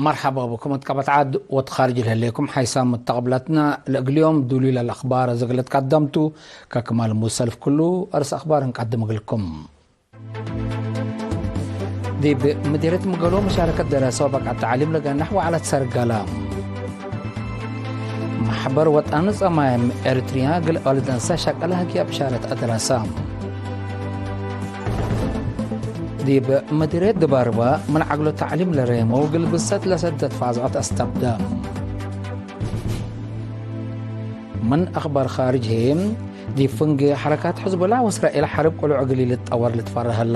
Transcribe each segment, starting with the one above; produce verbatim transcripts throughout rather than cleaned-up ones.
መርሐባ ብኩም እት ቀበት ዐድ ወእት ካርጅ ለህሌኩም ሓይሳም ሙተቅብለትና። ለእግል ዮም ዱሉይ ለለአክባር እዝግ ልትቀደምቱ፣ ከክማል ሙሰልፍ ክሉ አርስ አክባር እንቀድም እግልኩም። ዲብ ምዲርየት መገሎ መሻረከት ደረሰ ወበቃት ተዕሊም ለገናሕ ወዐለት ሰርገለ። መሕበር ወጠን ጸማይም ኤሪትርያ እግል አልደንሰ ሸቀለ ህግየ ብሻረት አድረሰ። ዲብ ምዲርየት ድባርበ ምን ዐግሎ ተዕሊም ለሬመው እግል ብሰት ለሰደት ፋዝዖት አስተብደ። ምን አክባር ካርጅ ህዬ፣ ዲብ ፍንጌ ሐረካት ሕዝቡላህ ወእስራኤል ሐርብ ቅሉዕ እግል ኢልትጠወር ልትፈረህ ህለ።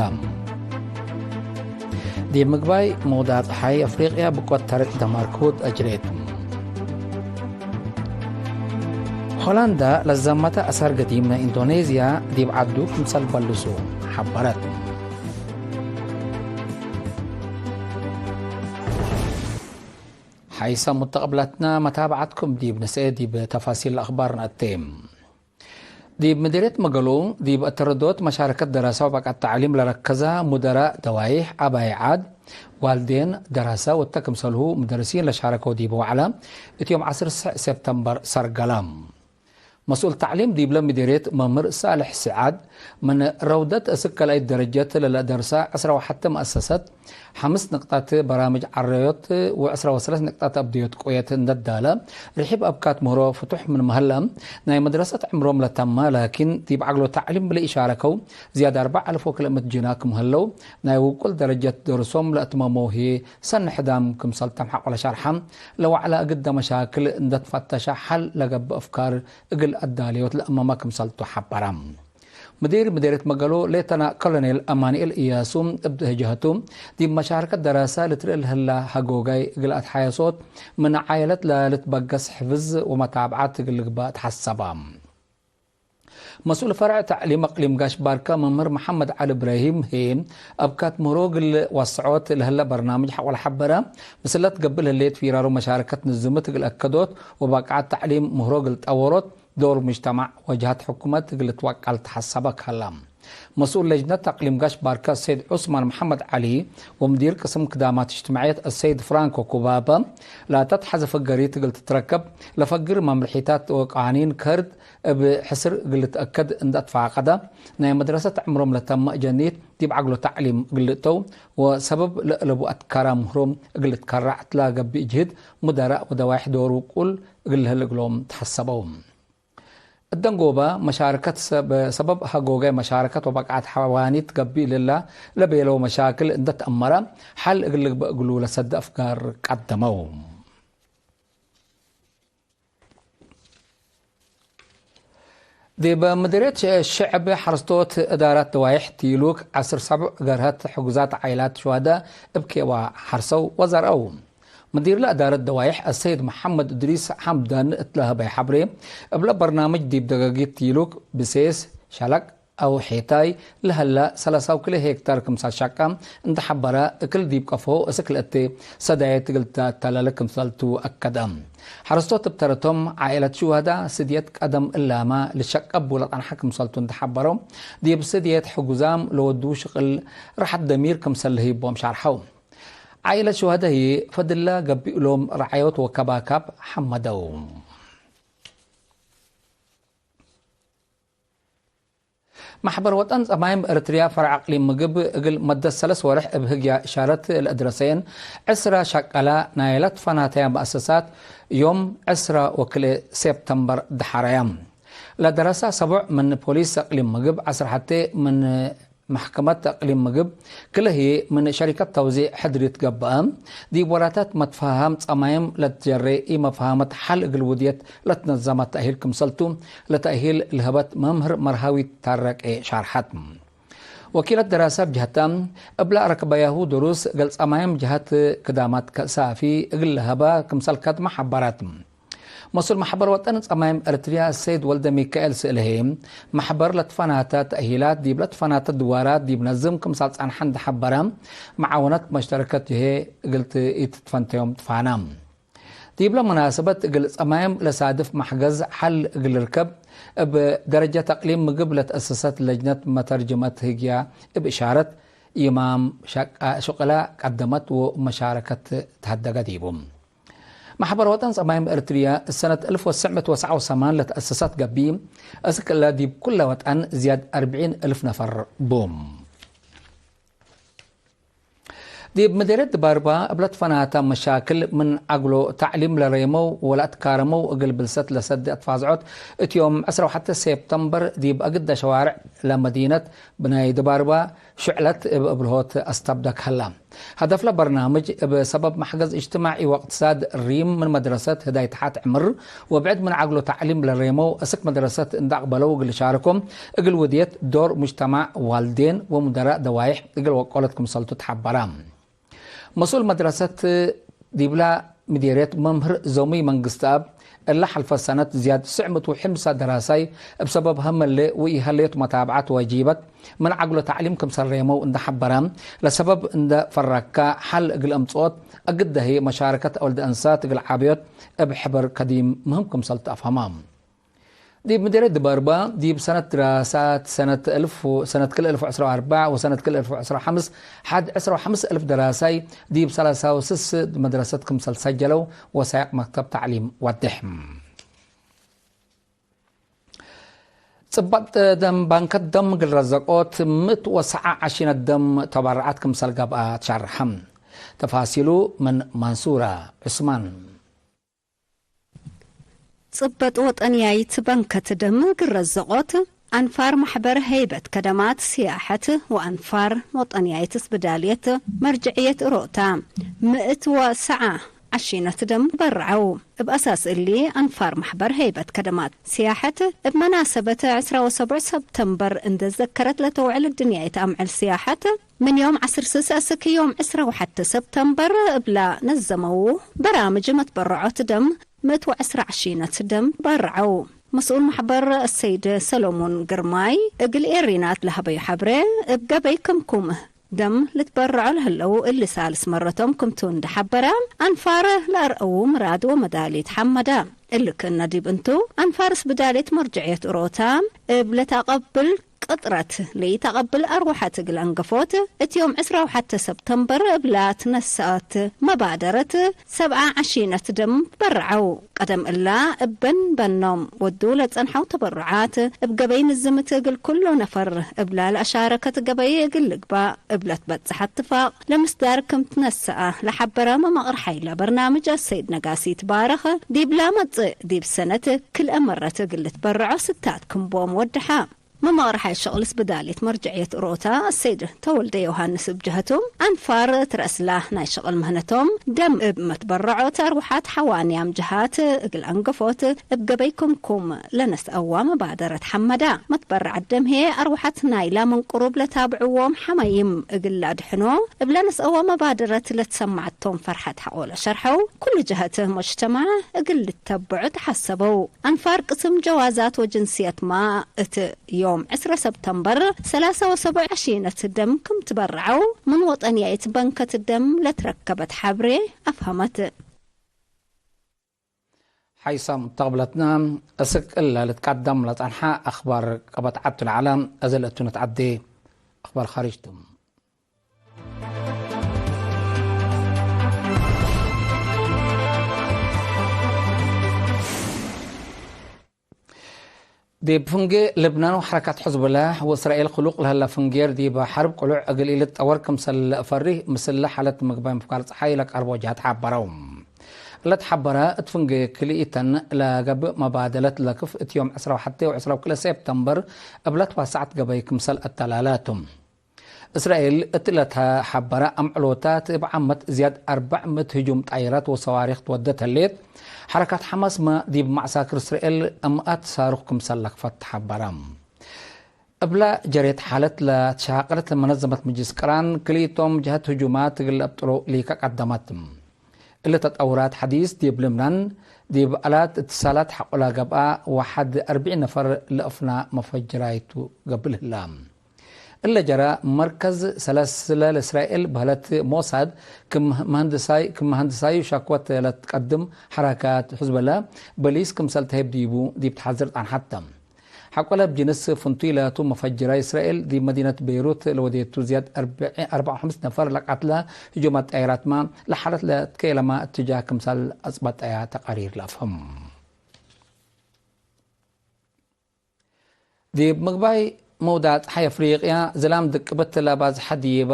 ዲብ ምግባይ መውዳቅ ጸሓይ አፍሪቅያ ብቆት ተርቅ ደማርክ ሁድ አጅሬት። ሆላንዳ ለዘመተ አሰር ገዲም ናይ ኢንዶኔዝያ ዲብ ዐዱ ክምሰል በልሱ ሐበረት። ሐይሰ ሙተቅብላትና መታብዓትኩም ዲብ ንስኤ ዲብ ተፋሲል አክባር ነአቴ። ዲብ ምዲርየት መገሎ፣ ዲብ አተረዶት መሻረከት ደረሰ ወበቃት ተዕሊም ለረከዘ ሙደራእ ደዋይሕ አባይ ዐድ፣ ዋልዴን፣ ደረሰ ወተ ክምሰልሁ ሙደርሲን ለሻረከው ዲብ ወዕለ፣ እት ዮም ዐስር ሰ-፣ ሴፕተምበር ሰርገለ። መስኡል ተዕሊም ዲብለ ምዲርየት መምህር ሳልሕ ስዓድ፣ ምን ረውደት እስክ ካልኣይት ደረጀት ለለአደርሰ ዐስራ ወሐተ መአሰሰት፣ ሐምስ ንቅጣት በራምጅ ዐረዮት ወዐስራ ወሰለስ ንቅጣት አብድዮት ቆየት እንደዳለ፣ ርሒብ አብካት ምህሮ ፍቱሕ ምን መህለ፣ ናይ መድረሰት ዕምሮም ለተመ ላኪን ዲብ ዐግሎ ተዕሊም ለኢሻረከው ዝያድ አርበዕ አልፍ ወክልኤ ምእት ጅና ክም ህለው፣ ናይ ውቁል ደረጀት ደርሶም ለአትመመው ህዬ ሰኒ ሕዳም ክምሰል ተም ሐቆ ለሸርሐ፣ ለወዕለ እግደ መሻክል እንደ ትፈተሸ ሐል ለገብእ አፍካር እግል አዳለዮት ለአመመ ክምሰልቱ ሐበረ። ምዲር ምዲርየት መገሎ ሌተና ኮሎኔል አማኑኤል እያሱ እብ ጀህቱ፣ ዲብ መሻረከት ደረሰ ልትርኤ ለህላ ሀጎጋይ እግል አትሓየሶት፣ ምን ዓየለት ለልትበገስ ሕፍዝ ወመታብዓት እግል ልግበእ ተሐሰበ። መስኡል ፈርዕ ተዕሊም አቅሊም ጋሽ ባርከ መምህር መሐመድ ዐሊ እብራሂም ህዬ፣ አብካት ምህሮ እግል ወሰዖት ለህለ በርናምጅ ሐቆ ለሐበረ፣ ምስለት ገብእ ለህሌት ፊራሮ መሻረከት ንዝምት እግል አከዶት ወበቃዐት ተዕሊም ምህሮ እግል ጠወሮት፣ ዶር ሙጅተማዕ ወጀሃት ሕኩመት እግል ልትወቀል ተሐሰበ ከለ። መስኡል ለጅነት ተቅሊም ጋሽ ባርከ አሰይድ ዑስማን መሐመድ ዐሊ ወምዲር ቅስም ክዳማት እጅትማዕየት አሰይድ ፍራንኮ ኩባበ፣ ላተ ተሐዘ ፈገሪት እግል ትትረከብ፣ ለፈግር መምርሒታት ወቃኒን ከርድ እብ ሕስር እግል ልትአከድ እንደ አትፋቀደ፣ ናይ መድረሰት ዕምሮም ለተመ ጀኒት ዲብ ዐግሎ ተዕሊም እግል ልእተው ወሰበብ ለአለቡ አትካራ ምህሮም እግል ልትከረዕ እትላ ገብእ ጅህድ ሙደራእ ወደዋይሕ ዶር ውቁል እግል ልህል እግሎም ተሐሰበው። እደንጎበ መሻረከት ሰብ-፣ ሰበብ ሀጎጋይ መሻረከት ወበቃዐት ሐዋኒት ገብእ ልላ ለቤለው መሻክል እንደ ተአመረ፣ ሐል እግል ልግበእ እግሉ ለሰደ አፍጋር ቀደመው። ዲብ ምድርየት ሽዕብ ሐረስቶት እዳራት ደዋይሕ ቲሉክ ዐስር ሰቡዕ ገርሀት ሕጉዛት ዓኢላት ሹሀደ እብ ኬዋ ሐርሰው ወዘርአው። ምዲር ለእዳረት ደዋይሕ አሰይድ መሐመድ እድሪስ ሐምዳን እት ለሀበይ ሐብሬ፣ እብለ በርናምጅ ዲብ ደገጊት ቲሉክ ብሴስ፣ ሸለቅ አው ሔታይ ለሀለ ሰለሳው ክልኤ ሄክታር ክምሰል ሸቀ እንተ ሐበረ፣ እክል ዲብ ቀፎ እስክ ለእቴ ሰዳየት እግል ተአተላለ ክምሰልቱ አከደ። ሐረስቶት እብ ተረቶም፣ ዓኢለት ሽወዳ ስድየት ቀደም እላመ ልሸቀቡ ለጸንሐ ክምሰልቱ እንተ ሐበረው፣ ዲብ ስድየት ሕጉዛም ለወዱ ሽቅል ራሐት ደሚር ክምሰል ለህይቦም ሸርሐው። ዓኢለት ሽወዳ ህዬ ፈድለ ገብእ እሎም ረዓዮት ወከባካብ ሐመደው። መሕበር ወጠን ጸማይም ኤረትርያ ፈርዕ አቅሊም ምግብ፣ እግል መደት ሰለስ ወርሕ እብ ህግያ እሻረት ለአድረሰየን ዕስራ ሸቀላ ናይ ለትፈናተያ መአሰሳት፣ ዮም ዕስራ ወክልኤ ሴፕተምበር ደሓረያ። ለደረሳ ሰቡዕ ምን ፖሊስ አቅሊም ምግብ፣ ዐስር ሐቴ ምን መሕከመት አቅሊም ምግብ፣ ክልኤ ህዬ ምን ሸሪከት ተውዚዕ ሕድሪት ገብአ። ዲብ ወራታት መትፋሃም ጸማይም ለትጀሬ ኢመፍሃመት ሐል እግል ውድየት ለትነዘመ ተእሂል ክምሰልቱ፣ ለተእሂል ለህበት መምህር መርሃዊት ታረቄ ሻርሐት። ወኪለት ደራሰ እብ ጀህተ፣ እብለ አረክበያሁ ድሩስ እግል ጸማይም ጀሀት ክዳማት ከሳፊ እግል ለሀበ ክምሰል ከድመ ሐበረት። መስኡል መሕበር ወጠን ጸማይም ኤረትርያ ሰይድ ወልደሚካኤል ስእልሄ፣ መሕበር ለትፈናተ ተእሂላት ዲብ ለትፈናተ ድዋራት ዲብ ነዝም ክምሰል ጸንሐ እንዴ ሐበረ፣ መዓወነት መሽተረከት ጅሄ እግል ኢትትፈንተዮም ትፋነ። ዲብለ መናሰበት እግል ጸማይም ለሳድፍ መሕገዝ ሐል እግል ልርከብ፣ እብ ደረጀት አቅሊም ምግብ ለትአሰሰት ለጅነት መተርጅመት ህግያ እብ እሻረት፣ ይማም ሸቃ-፣ ሹቅላ ቀደመት ወመሻረከት ተሀደገ ዲቡ። መሕበር ወጠን ጸማይም እርትርየ ሰነት እልፍ ወትስዕ ምእት ወሰብዓ ወሰማን ለተአሰሰት ገብእ፣ እስክ እለ ዲብ ኩለ ወጠን ዝያድ አርብዒን እልፍ ነፈር ቡ። ዲብ ምዴርየት ድባርባ እብ ለትፈናተ መሻክል ምን ዐግሎ ተዕሊም ለሬመው ወለአትካረመው እግል ብልሰት ለሰዴ አትፋዝዖት እት ዮም ዕስራ ወሐተ ሴፕተምበር ዲብ አግደ ሸዋርዕ ለመዲነት ብናይ ድባርባ ሽዕለት እብ እብልሆት አስተብደክ ሀላ። ሀደፍለ በርናምጅ እብ ሰበብ መሕገዝ እጅትማዒ ወእቅትሳድ ሪም ምን መድረሰት ህዳይ ተሓት ዕምር ወብዕድ ምን ዐግሎ ተዕሊም ለሬመው እስክ መድረሰት እንደ አቅበለው እግል ሻርኮም እግል ውድየት ዶር ሙጅተማዕ ዋልዴን ወሙደራእ ደዋይሕ እግል ወቆለት ክምሰልቱ ተሐበረ። መስኡል መድረሰት ዲብላ ምዴርየት መምህር ዞሙይ መንግስትኣብ፣ እለ ሐልፈ ሰነት ዝያድ ትስዕ ምእት ወሐምሳ ደራሳይ እብ ሰበብ ሀመሌ ወኢሀሌቱ መታብዓት ወጂበት ምን ዐግሎ ተዕሊም ክምሰል ሬመው እንደ ሐበረ፣ ለሰበብ እንደ ፈረካ ሐል እግል አምጽኦት፣ አግደ ህይ መሻረከት አወልደ እንሳት እግል ዓብዮት እብ ሕበር ከዲም ምህም ክምሰል ተአፍሀማ። ዲብ ምዴርየት ድባርባ፣ ዲብ ሰነት ድራሳት ሰነት እልፍ፣ ሰነት ክል እልፍ ወዕስራ ወአርበዕ ወሰነት ክል እልፍ ወዕስራ ወሐምስ፣ ሐድ ዕስራ ወሐምስ እልፍ ደራሳይ ዲብ ሰላሳ ወስስ መድረሰት ክምሰል ሰጀለው ወሳይቅ መክተብ ተዕሊም ወዴሕ። ጽበጥ ደም ባንከት ደም እግል ረዘቆት ምእት ወሰዓ ዐሺነት ደም ተበረዓት ክምሰል ገብአ ተሸርሐ። ተፋሲሉ ምን መንሱራ ዑስማን። ጽበጥ ወጠንያይት በንከት ደም ግረዘቆት፣ አንፋር መሕበር ሀይበት ከደማት ስያሐት ወአንፋር ወጠንያይት እስብዳልየት መርጅዕየት እሮታ፣ ምእት ወሰዓ ዐሺነት ደም በርዐው። እብ አሳስ እሊ፣ አንፋር መሕበር ሀይበት ከደማት ስያሐት እብ መናሰበት ዕስራ ወሰቡዕ ሰብተምበር እንደ ዘከረት ለተውዕል ድንያይት አምዕል ስያሐት፣ ምን ዮም ዐስር ስስ አስክ ዮም ዕስራ ወሐተ ሰብተምበር እብላ ነዘመዉ በራምጅ መትበረዖት ደም ምእት ወዕስራ ዐሺነት ደም ባርዐው። መስኡል መሕበር አሰይድ ሰሎሞን ግርማይ እግል ኤሪናት ለሀበዩ ሐብሬ፣ እብ ገበይ ክምኩም ደም ልትበረዖ ለህለው እሊ ሳልስ መረቶም ክምቱ እንደ ሐበረ፣ አንፋር ለአርአዉ ምራድ ወመዳሊት ሐመደ። እሊ ክእነ ዲብ እንቱ፣ አንፋር እስብዳሌት መርጅዕየት እሮታ እብ ለተአቀብል ቅጥረት ለኢተቀብል አርወሐት እግል አንገፎት፣ እት ዮም ዕስራ ወሐተ ሰብተምበር እብላ ትነሰአት መባደረት ሰብዓ ዐሺነት ደም በርዐው። ቀደም እላ እበን በኖም ወዱ ለጸንሐው ተበሩዓት እብ ገበይ ንዝምት እግል ኩሉ ነፈር እብላ ለአሻረከት ገበይ እግል ልግባእ እብ ለትበጽሐ እትፋቅ ለምስዳር ክም ትነሰአ ለሐበረ መመቅር ሐይለ በርናምጅ አሰይድ ነጋሲ ትባረክ ዲብላ መጽእ ዲብ ሰነት ክልኤ መረት እግል ልትበርዖ ስታት ክም ቦም ወደሐ። መመቅር ሐይ ሸቅል እስብዳሊት መርጅዕየት እሮታ አሰይድ ተወልደ ዮሐንስ እብ ጀሀቱ፣ አንፋር እት ረአስላ ናይ ሸቅል ምህነቶም ደም እብ መትበረዖት አርወሐት ሐዋንያም ጀሃት እግል አንገፎት እብ ገበይ ክምኩም ለነስአዋ መባደረት ሐመዳ። መትበረዐት ደም ህዬ አርወሐት ናይላ ምን ቅሩብ ለታብዕዎም ሐመይም እግል ለአድሕኖ እብ ለነስአዋ መባደረት ለትሰመዐቶም ፈርሐት ሐቆ ለሸርሐው፣ ኩሉ ጀሀት ሙጅተማዕ እግል ልተብዑ ተሐሰበው። አንፋር ቅስም ጀዋዛት ወጅንስየትማ እት ዮም ዕስራ ሰብተምበር ሰላሳ ወሰቡዕ ዐሺነት ደም ክም ትበርዐው ምን ወጠንያይት በንከት ደም ለትረከበት ሐብሬ አፍሀመት። ሓይሳም ተቅብለትነ፣ እስክ እለ ልትቀደም ለጸንሐ አኽባር ቀበት ዐድ ቱ ለዐለ፣ እዘ ለእቱ ነትዐዴ አኽባር ኻርጅ ቱ። ዲብ ፍንጌ ልብናን ወሐረካት ሕዝቡላህ ወእስራኤል ክሉቅ ለህለ ፍንጌር ዲብ ሐርብ ቅሉዕ እግል ኢልትጠወር ክምሰል ለእፈሪህ ምስል ሓለት ምግባይ ምፍካር ጸሓይ ለቀርቦ ጀሀት ሐበረው። እለ ተሐበረ እት ፍንጌ ክልኢተን ለገብእ መባደለት ለክፍ እት ዮም ዕስራ ወሐቴ ወዕስራ ወክልኤ ሴፕተምበር እብ ለትዋሰዐት ገበይ ክምሰል አተላላቱ። እስራኤል እት ለተሐበረ አምዕሎታት እብ ዓመት ዝያድ አርበዕ ምእት ህጁም ጣይራት ወሰዋሪክ ትወደት ህሌት። ሐረካት ሐማስመ ዲብ መዕሳክር እስራኤል እምኣት ሳሩክ ክምሰል ለክፈት ተሐበረ። እብለ ጀሬት ሓለት ለትሻቅረት መነዘመት ምጅልስ ቅራን ክልኢቶም ጀሀት ህጁማት እግል ለአብጥሎ ሊከ ቀደመት። እሊ ተጠውራት ሐዲስ ዲብ ልብናን ዲብ አላት እትሳላት ሐቆላ ገብአ ወሐድ አርብዒን ነፈር ለአፍና መፈጅራይቱ ገብእ ህላ። እለ ጀረ መርከዝ ሰለስለ ለእስራኤል በህለት ሞሳድ ክም መሀንድሳይ፣ ክም መሀንድሳዩ ሸክወት ለትቀድም ሐረካት ሕዝበላ በሊስ ክምሰል ተህብ ዲቡ ዲብ ተሐዝር ጸንሐተ። ዐቆለ እብ ጅንስ ፍንቱይ ለቱ መፈጅረ እስራኤል ዲብ መዲነት ቤይሩት ለወዴቱ ዝያድ አርብዕ፣ አርበዓ ወሐምስ ነፈር ለቀትለ ህጁማት ጣይራትመ ለሐለት ለትኬለመ እትጃህ ክምሰል አጽበጠያ ተቃሪር ለአፍህም። ዲብ ምግባይ መውዳዕ ጸሓይ አፍሪቅያ ዝላም ድቅብት ለባዝሐ ዲበ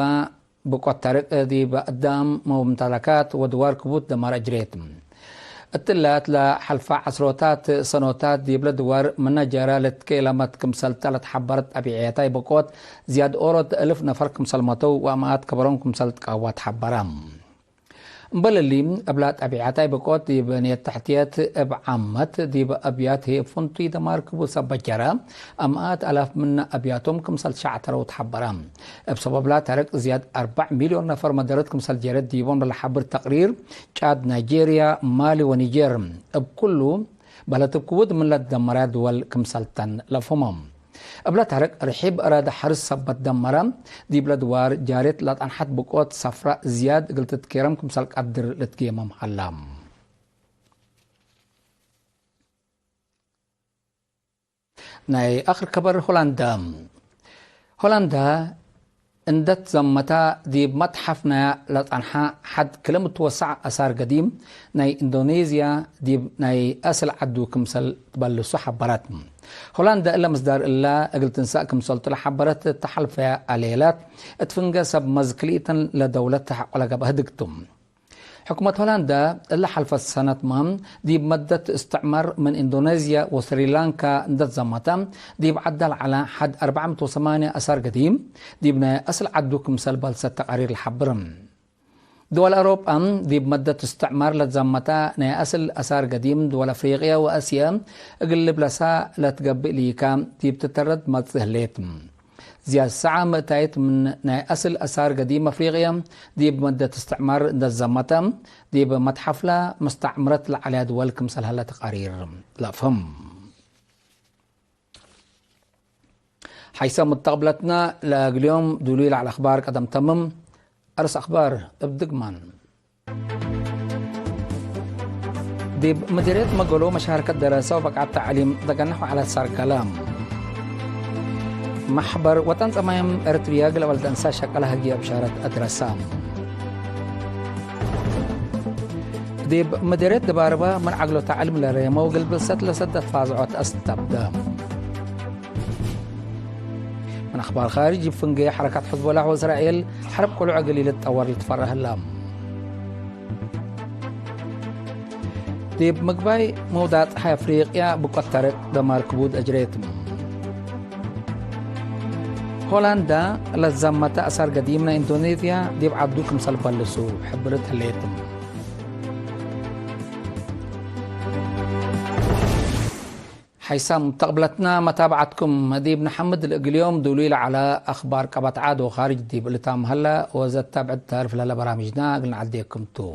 ብቆት ታርቅ ዲብ አዳም ወምተለካት ወድዋር ክቡት ደማር አጅሬት። እትላት ለሐልፈ ዐስሮታት ሰኖታት ዲብለ ድዋር ምነ ጀረ ልትኬለመት ክምሰልተ ለትሐበረት ጠቢዕየታይ ብቆት ዝያድ ኦሮት እልፍ ነፈር ክምሰል መተው ወአምአት ከበሮም ክምሰል ትቃዋ ተሐበረ። እምበል እሊ፣ እብላ ጠቢዐታይ ብቆት ዲብ ንየት ተሕትየት እብ ዓመት ዲብ አብያት ህይ እብ ፍንቱይ ደማር ክቡት ሰበት ጀረ፣ አምአት አላፍ ምነ አብያቶም ክምሰል ተሸዕተረው ተሐበረ። እብ ሰበብላ ታርቅ ዝያድ አርበዕ ሚልዮን ነፈር መደረት ክምሰል ጀረት ዲቦም ለለሐብር ተቅሪር፣ ጫድ፣ ናይጄርያ፣ ማሊ ወኒጀር እብ ኩሉ በለት እብ ክቡድ ምን ለትደመረ ድወል ክምሰልተን ለፍህሞም። እብለ ታርቅ ርሒብ እራደ ሐርስ ሰበት ደመረ፣ ዲብለ ድዋር ጃሬት ለጠንሐት ብቆት ሰፍራ ዝያድ እግል ትትኬረም ክምሰል ቀድር ልትጌመም ሀላ። ናይ አክር ከበር ሆላንዳ። ሆላንዳ እንደ ትዘመተ ዲብ መትሐፍ ናያ ለጸንሐ ሐድ ክለ ምትወሰዕ አሳር ገዲም ናይ ኢንዶኔዝያ ዲብ ናይ አስል ዐዱ ክምሰል ትበልሱ ሐበረት። ሆላንዳ እለ ምስዳር እለ እግል ትንሰእ ክምሰልቱ ለሐበረት እተ ሐልፈ አሌላት እት ፍንገ ሰብ መዝ ክልኢተን ለደውለት ተሐቆ ለገብአ ህድግ ቱ። ሕኩመት ሆላንዳ እለ ሐልፈት ሰነትመ ዲብ መደት እስትዕማር ምን ኢንዶኔዝያ ወስሪላንካ እንደ ትዘመተ፣ ዲብ ዐዳ ለዐለ ሐድ አርበዕ ምእት ወሰማንያ አሳር ገዲም ዲብ ናይ አስል ዐዱ ክምሰል በልሰት ተቃሪር ለሐብር። ድወል አውሮጳ ዲብ መደት እስትዕማር ለትዘመተ ናይ አስል አሳር ገዲም ድወል አፍሪቅያ ወአስየ እግል ልብለሳ ለትገብእ ሊካ ዲብ ትተረድ መጽእ ህሌት። ዝያድ ሰዓ ምእታይት ምን ናይ አስል አሳር ገዲም አፍሪቅየ ዲብ መደት እስትዕማር እንደ ትዘመተ፣ ዲብ መትሐፍለ መስተዕምረት ለዐለያ ድወል ክምሰል ሀለ ተቃሪር ለአፍህም። ሐይሰ ሙተቅብለትነ ለእግልዮም ዱሉይ ለዐለ አኽባር ቀደም ተምም። አርስ አኽባር እብ ድግማን። ዲብ ምዲርየት መገሎ መሻርከት ደረሰ ወበቃት ተዕሊም ደገናሕ ወዐለት ሰርገለ። መሕበር ወጠን ጸማይም ኤረትርየ ግለ ወልደ እንሳ ሸቀለ ህግየ ብሻረት አድረሰ። ዲብ ምዲርየት ድባርበ ምን ዐግሎ ተዕሊም ለሬመው ግል ብልሰት ለሰደት ፋዝዖት አስተብደ። ምን አኽባር ካርጅ፣ እብ ፍንጌ ሐረካት ሕዝቦላህ ወእስራኤል ሐርብ ቅሉዕ እግል ኢልትጠወር ልትፈረህ ህለ። ዲብ ምግባይ መውዳዕ ጸሓይ አፍሪቅያ ብቆት ታርቅ ደማር ክቡድ አጅሬት። ሆላንዳ ለትዘመተ አሳር ገዲም ናይ ኢንዶኔዝያ ዲብ ዐዱ ክምሰል በልሱ ሕብርት ህሌት። ሐይሳም ተቅብለትና መታብዐትኩም ዲብ ነሐምድ፣ ለእግል ዮም ዱሉይ ለዐለ አኽባር ቀበት ዐድ ወኻርጅ ዲብ ልታም ሀለ ወዘት ታብዕድ ታርፍ ለሀለ በራምጅና እግል ነዐዴኩም ቱ።